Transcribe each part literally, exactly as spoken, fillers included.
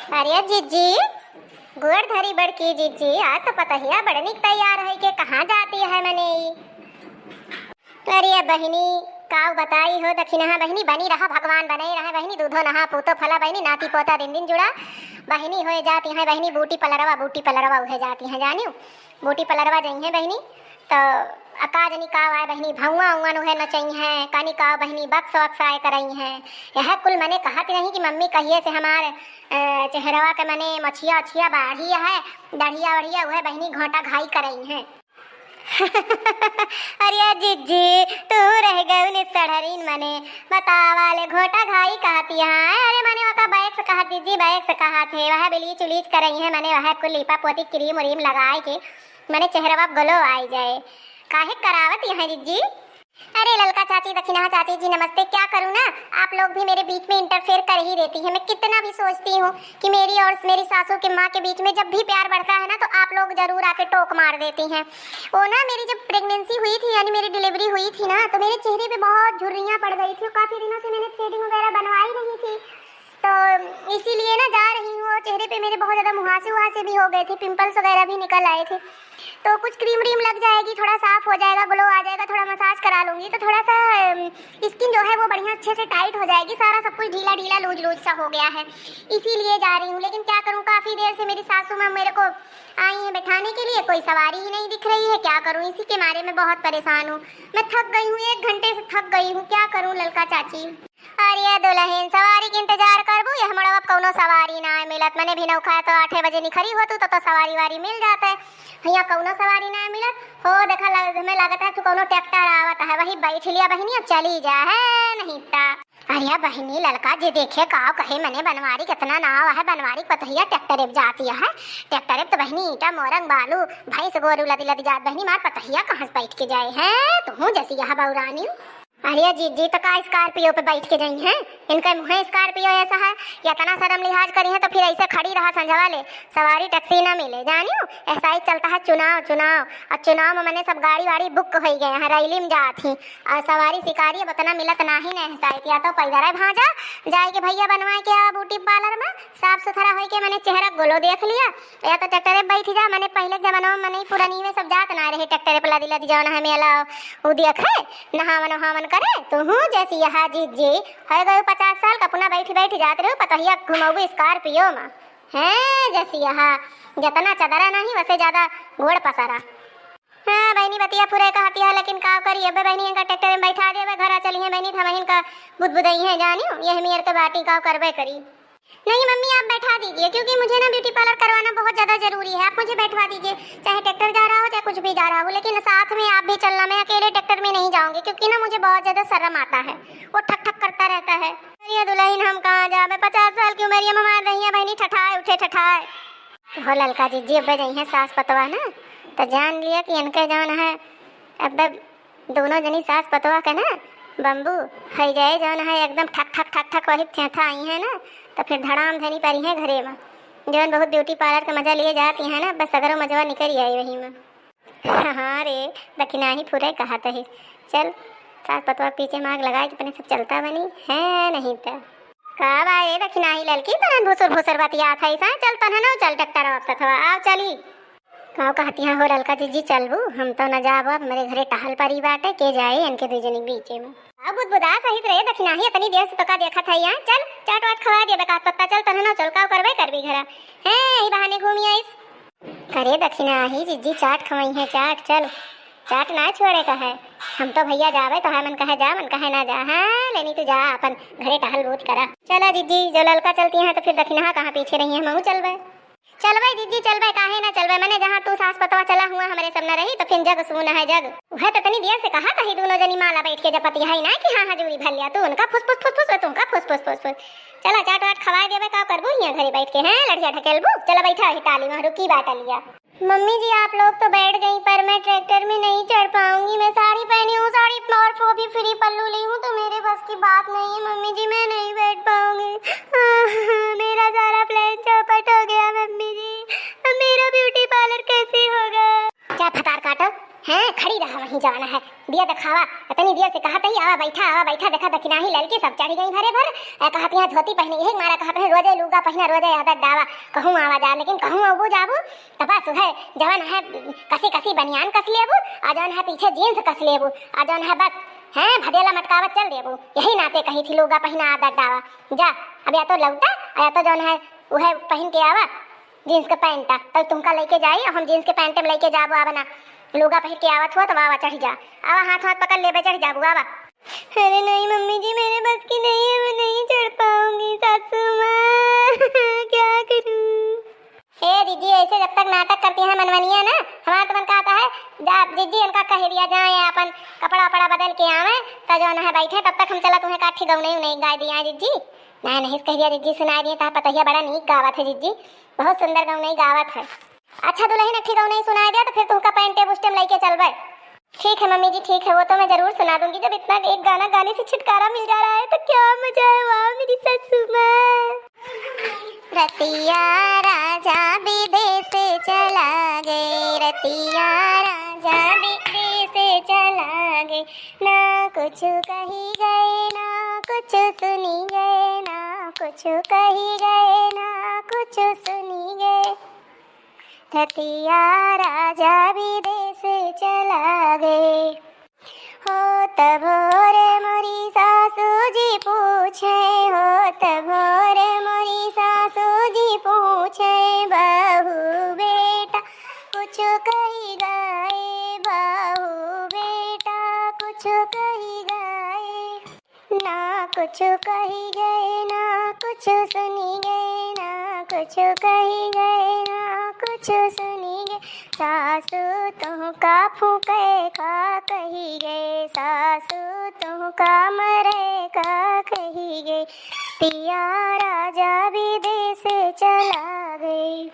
अरे जिज्जी, गोड़ धरी बड़की जिज्जी, आज तो पतोहिया बड़ निक तैयार है के कहाँ जाती है मने ई? अरे बहिनी, काउ बताई हो दखिनहा बहिनी, बनी रहा, भगवान बने रहे बहिनी, दूधो नहा पूतो फला बहिनी, नाती पोता दिन दिन जुड़ा बहिनी होए जाती है बहिनी, बूटी पलरवा, बूटी पलरवा उहे जाती है जानियो, बूटी पलरवा जइहे बहिनी। तो अका जनी काउ आए बहिनी, भौआ उआ उहे नचइहे, कनी काउ बहिनी बक्स वक्स आए करइहे। यह कुल मने कहत रही कि मम्मी कहिए से हमार, अ, चेहरवा के मने मछिया उछिया बाढ़ी है, दढ़िया वढ़िया उहे बहिनी घोटा घाई करइहे। अरे जिज्जी, तू रह गऊ निसड़रीन मने, बतावा ले घोटा घाई कहत यहाँ। अरे मने ओका बैक्स कहत जिज्जी, बैक्स कहत है, वह ब्लीच उलीच करइहे, मने वह कुल लीपा पोती क्रीम उरीम लगाए के मने चेहरवा पे ग्लो आई जाए। काहे करावत यहाँ जिज्जी? अरे ललका चाची, दखिनहा चाची जी नमस्ते। क्या करूँ ना, आप लोग भी मेरे बीच में इंटरफेयर कर ही देती हैं। मैं कितना भी सोचती हूँ कि मेरी और मेरी सासू के माँ के बीच में जब भी प्यार बढ़ता है ना तो आप लोग जरूर आके टोक मार देती हैं। वो ना मेरी जब प्रेगनेंसी हुई थी यानी मेरी डिलीवरी हुई थी ना तो मेरे चेहरे पे बहुत झुर्रियाँ पड़ गई थी। काफ़ी दिनों से मैंने थ्रेडिंग वगैरह बनवाई नहीं थी तो इसीलिए ना जा रही हूँ। और चेहरे पे मेरे बहुत ज़्यादा मुहासे उहासे भी हो गए थे, पिंपल्स वगैरह भी निकल आए थे। तो कुछ क्रीम व्रीम लग जाएगी, थोड़ा साफ हो जाएगा, ग्लो आ जाएगा, थोड़ा मसाज करा लूँगी तो थोड़ा सा स्किन जो है वो बढ़िया अच्छे से टाइट हो जाएगी। सारा सब कुछ ढीला ढीला लूज लूज सा हो गया है, इसीलिए जा रही हूँ। लेकिन क्या करूँ, काफ़ी देर से मेरी सासू माँ मेरे को आई हैं बैठाने के लिए, कोई सवारी ही नहीं दिख रही है। क्या करूँ, इसी के मारे मैं बहुत परेशान हूँ। मैं थक गई हूँ, एक घंटे से थक गई हूँ। क्या करूँ ललका चाची? अरे दुलहिन, सवारी के इंतजार करबू? यह मड़वा कौनो सवारी ना मिलत। मने भी नौखा तो आठे बजे निखरी होतू तो, तो सवारी वारी मिल जाते। हियाँ कौनो सवारी ना मिलत। हो देखा, लग, हमें लगत है तू कौनो ट्रैक्टर आवत है, वही बैठ लिया बहिनी, अब चली जा है नहीं ता। अरे बहिनी, ललका जी देखे काव कहे, मने बनवारी कितना नाव है, बनवारी पतोहिया ट्रैक्टर पे जाती है। ट्रैक्टर पे तो बहिनी ईंटा मोरंग बालू भैंस गोरू लदी लदी जात बहिनी, मार पतोहिया कहाँ से बैठ के जाए है? तू जैसी यह बौरानी। अरे जीजी, तो का स्कॉर्पियो पे बैठ के जाई हैं? इनके मुँहे स्कॉर्पियो ऐसा है, इतना शर्म लिहाज करी है तो फिर ऐसे खड़ी रहा संझवा ले, सवारी टैक्सी ना मिले। जानियो, ऐसा ही चलता है चुनाव, चुनाव, और चुनाव में मने सब गाड़ी वाड़ी बुक हो गए हैं, रैली में जात ही, और सवारी शिकारी अब इतना मिलत ना ही नहीं साइत, या तो पैदल है भांजा जाए के भैया बनवाए के आ ब्यूटी पार्लर में, साफ सुथरा होई के मने चेहरा ग्लो देख लिया, या तो ट्रैक्टरे पे बैठ जा। मने पहले के जमाना में मने पुरानी में सब जात ना रहे ट्रैक्टरे पे लदी लदी जौन है मेला उ देखे, नहावन उहावन करे। तू हूँ जैसी यहाँ जीजी, हो गए पचास साल का, अपना बैठी बैठी जात रहे, पतोहिया घुमाऊ स्कॉर्पियो में। हैं जैसी यहाँ, जितना चदरा नहीं वैसे ज्यादा गोड़ पसरा। हाँ बहिनी, बतिया फुरे कहती है, लेकिन का करी, अबे बहिनी इनका ट्रैक्टर में बैठा दे, अबे घरा चली है बहिनी, तो हम इनका बुदबुदई है जानियो, यह मेर के बाटी का करबे करी। नहीं मम्मी, आप बैठा दीजिए, क्योंकि मुझे ना ब्यूटी पार्लर करवाना बहुत ज़्यादा ज़रूरी है। आप मुझे बैठवा दीजिए, चाहे ट्रैक्टर जा रहा हो, चाहे कुछ भी जा रहा हो, लेकिन साथ में आप भी चलना। मैं अकेले ट्रैक्टर में नहीं जाऊँगी, क्योंकि ना मुझे बहुत ज़्यादा शर्म आता है, वो ठक ठक करता रहता है। अरे दुलहिन, हम कहाँ जाबे, पचास साल की उमरिया में हमार दहिया बहिनी ठठाए उठे, ठठाए। हो ललका जीजी, अब्बे जइहें सास पतवा ना, तो जान लिया कि इनके जौन है, अब्बे दोनों जनी सास पतवा के ना बम्बू हई जाए जौन है एकदम ठक ठक ठक ठक वही थेथा आई है ना, तो फिर धड़ाम धनी परी है घरे में। जौन बहुत ब्यूटी पार्लर का मजा लिए जाती है ना, बस सगरो मजवा निकल आई वही में। हाँ रे, दखिनाही फुरे कहत है। चल, सास पतवा के पीछे माग लगाए कि अपने सब चलता बनी है नहीं तो। का बा रे दखिनाही ललकी, तनन भुसुर भुसुर बतियात है सा? चल तननो चल ट्रैक्टर वापस हवा, आओ चली। काव कहती हैं हो ललका जीजी, चलबू? हम तो न जाब, अब हमरे घरे टहल परी बाटे, के जाए इनके दुई जनी के बीचे में। अब बुदबुदा सहित रहे दखिनाही, इतनी देर से तोका देखत है यहाँ। चल, चाट वाट खवा देबे का पत्ता, चल तननो चल, काव करबे करबी घरा। हैं, यही बहाने घूमी आइस। करे दखिनाही जीजी, चाट खवाई है, चाट, चल, चाट ना छोड़े का है। हम तो भैया जावे तो है, मन कहे जा, मन कहे ना जा। हाँ, लेनी तू जा, अपन घरे टहल बूत करा। चला जीजी, जो ललका चलती हैं तो फिर दखिनहा कहाँ पीछे रही है, हमहू चलबे। चलबे जीजी, चलबे, काहे ना चलबे? मने जहाँ तू सास पतवा चला हुआ, हमरे सब न रही, तो फिर जग सून है जग। वह तो तनी देर से कहा कही, दोनों जनी माला बैठ के जपत है ना कि हाँ हजूरी भर लिया। तू उनका फुस फुस फुस फुस, तू उनका फुस फुस फुस फुस। चला, चाट वाट खवाए देबे, का करबू हियाँ घरे बैठ के, हैं? लड़िया ढकेलबू? चला बैठा ही टाली में, रुकी बा टलिया। मम्मी जी, आप लोग तो बैठ गई, पर मैं ट्रैक्टर में नहीं चढ़ पाऊंगी। मैं साड़ी पहनी हूँ, साड़ी और वो भी फ्री पल्लू ली हूँ, तो मेरे बस की बात नहीं है मम्मी जी, मैं नहीं बैठ पाऊंगी। मेरा सारा प्लान चौपट हो गया मम्मी जी, अब मेरा ब्यूटी पार्लर कैसे होगा? क्या फतार काटो, हैं? खड़ी रहा वहीं जाना है। दिया देखावा, इतनी देर से कहत ही, "आवा बैठा, आवा बैठा," देखा दखिनाही ललकी सब चढ़ी गई भरे भर। ए, कहत यहाँ धोती पहनी, यही मारा कहत रहे, "रोजे लूगा पहिना, रोजे आदत डावा, कहूँ आवा जा, लेकिन कहूँ अबू जाबू, त बस उहे जवन है कसी कसी बनियान कस लेबू, आ जवन है पीछे jeans कस लेबू, आ जवन है बस, हैं, भदेला मटकावत चल देबू।" यही नाते कही थी, "लूगा पहिना, आदत डावा, जा, अब या तो लौटा, या तो जवन है उहे पहिन के आवा।" Jeans के pant, तब तुमका लइके जाई, हम jeans के pant में लइके जाबो, आवा ना। लुगा पहिर के आवत हुआ, तब आवा, चढ़ जा। आवा, हाथ, हाथ पकड़ लेबे, चढ़ जाबो, आवा। अरे नहीं मम्मी जी, मेरे बस की नहीं है, मैं नहीं चढ़ पाऊंगी सासू माँ। क्या करूँ? ए जीजी, ऐसे जब तक नाटक करती हैं मनवनिया ना, हमार तो मन कहता है, जा जीजी, इनका कह दिया जाए, अपन कपड़ा वपड़ा बदल के आवे, त जौन है बैठे, तब तक हम चला तुम्हें काठी गौनई उनई गाय दिया जीजी। नहीं, नहीं, कह दिया जीजी, सुनाई दिए, तहा पतहिया बड़ा नीक गावत है जीजी। बहुत सुंदर गौनई गावत है। अच्छा दुलहिन, एक ठे गौनई सुनाई दे, तो फिर तुहका पैंटे बुस्टे में लइके चलबे। ठीक है मम्मी जी, ठीक है, वो तो मैं जरूर सुना दूंगी। जब इतना एक गाना गाने से छुटकारा मिल जा रहा है, तो क्या मजा है। वाह मेरी सासू माँ। रतिया राजा विदेश चला गए, रतिया राजा विदेश चला गए, ना कुछ कही गए, ना कुछ सुनी गए, ना कुछ कही गए, ना कुछ सुनी गए। रतिया राजा विदेश चला गए। होत भोर मोरी सासू जी पूछे, होत भोर मोरी सासू जी पूछे, "बहू बेटा कुछ कही गए, बहू बेटा कुछ कही गए।" ना कुछ कही गए, ना कुछ सुनी गए, ना कुछ कही गए, ना कुछ सुनी गए। सासू तुहका फूके का कही गए, सासू तुहका मरे का कही गए। पिया राजा विदेश चला गए।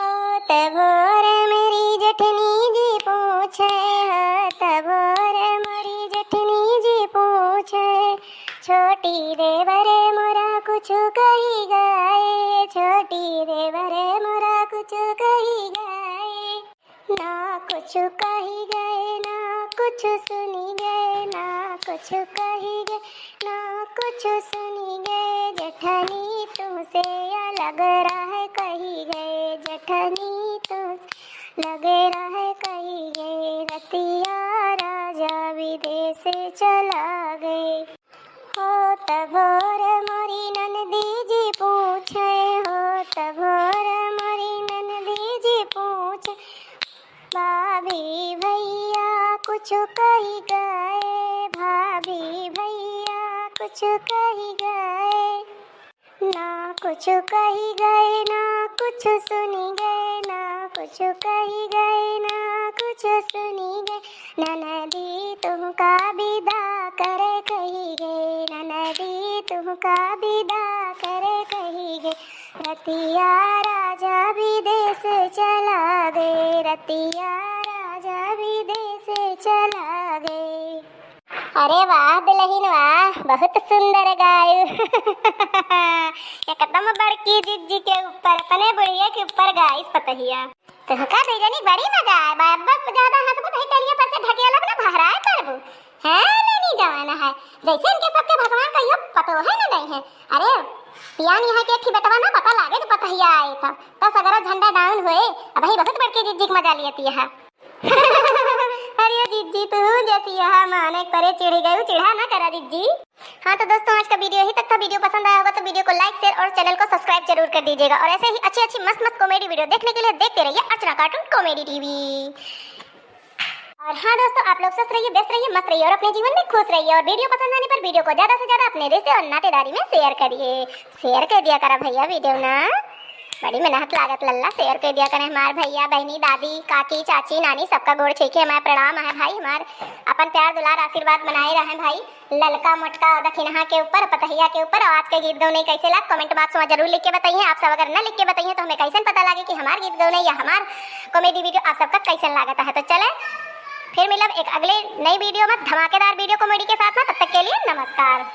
होत भोर मेरी जेठनी जी पूछे, होत भोर मेरी जेठनी जी पूछे, छोटी देवर मोरा कुछ कही गए, छोटी देवर मोरा कुछ कही गए। ना कुछ कही गए, ना कुछ सुनी गए, ना कुछ कही गए, ना कुछ सुनी गए। जेठनी तुमसे अलग राह कही गए, जेठनी तुमसे अलग राह कही गए। रतिया राजा विदेश चला गए। होत भोर मोरी ननदी जी पूछे, होत भोर मोरी ननदी जी पूछे, भाभी भैया कुछ कही गए, भाभी भैया कुछ कही गए। ना कुछ कही गए, ना कुछ सुनी गए, ना कुछ कही गए, ना कुछ सुनी गए। ननदी तुमका विदा करे कही गए, ननदी तुमका विदा करे कही गए। रतिया राजा विदेश चला गए, रतिया राजा विदेश चला गए। अरे वाह दुलहिन वाह, बहुत सुंदर गायु। एकदम बड़की जिज्जी के ऊपर, अपने बुढ़िया के ऊपर गाइस पतहिया। तुहका दुइ जनी बड़ी मजा आए बा, अब ज्यादा हंसबू तो टलिया पर से ढकेला अपना भहराए करबू। हैं, नहीं जवाना है, जैसे इनके सबके भगवान कहियो पतोहे न दई हैं। अरे, पियान यहाँ के एक ठे बेटवा ना पता लागे तो पतहिया आए था, तो सगरा झंडा down होए। अबही बहुत बड़की जिज्जी के मजा लियत है। अरे जिज्जी, तू जैसी यहाँ माने परे चिढ़ गई, चिढ़ा ना करा जिज्जी। हाँ तो दोस्तों, आज का video ही तक था। Video पसंद आया होगा तो video को like, share और channel को subscribe जरूर कर दीजिएगा। और ऐसे ही अच्छी अच्छी मस्त मस्त comedy video देखने के लिए देखते रहिए अर्चना Cartoon Comedy TV। और हाँ दोस्तों, आप लोग स्वस्थ रहिए, व्यस्त रहिए, मस्त रहिए और अपने जीवन में खुश रहिए। और video पसंद आने पर video को ज्यादा से ज्यादा अपने रिश्ते और नातेदारी में share करिए। Share कर दिया करा भैया video ना। बड़ी मेहनत लागत लल्ला, share कर दिया करें। हमार भैया, बहनी, दादी, काकी, चाची, नानी, सबका गोड़ छुई के हमार प्रणाम है भाई। हमार अपन प्यार, दुलार, आशीर्वाद बनाए रहें भाई। ललका, मोटका, दखिनहा के ऊपर, पतहिया के ऊपर। और आज के गीत गौनई कैसे लाग, comment box में जरूर लिख के बताइए। आप सब अगर न लिख के बताइए तो हमें कैसे पता लागे कि हमार गीत गौनई या हमार comedy video आप सबका कैसे लागत है। तो चले फिर मिलब एक अगले नई video में धमाकेदार video comedy के साथ में। तब तक के लिए नमस्कार।